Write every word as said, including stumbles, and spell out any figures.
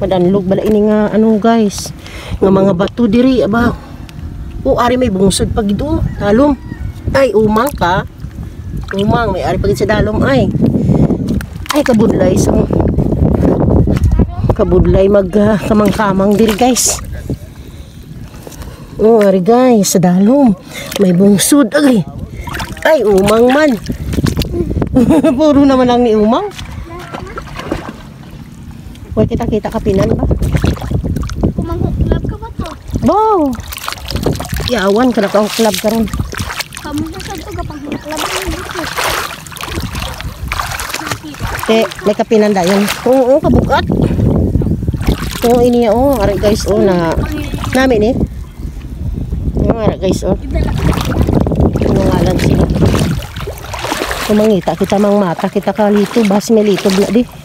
Madanlog bala ini nga, ano, guys, nga mga bato diri, aba. O, ari may bungsod pa gid, o. Dalom. Ay, umang ka. Umang, may ari pa gid sa dalom, ay. Ay, kabudlay sa, kabudlay mag, ah, kamang-kamang diri, guys. O, ari, guys, sa dalom. May bungsod, agay. Ay, umang man. Puro naman lang ni umang. Uy, kita-kita ka pinan ba? Kumanghuklab ka ba to? Wow! Yawan ka nakahuklab karon. Kamu sa saan to kapag huklab ka ng buko? Te, may kapinan dayon. Oo, kabugat. Oo, ini, o. Ari, guys, o, na, nami ni. O, ari, guys, o. Ano ngalan sila? Kumangita kita, mang mata kita ka lito, bas may lito na di.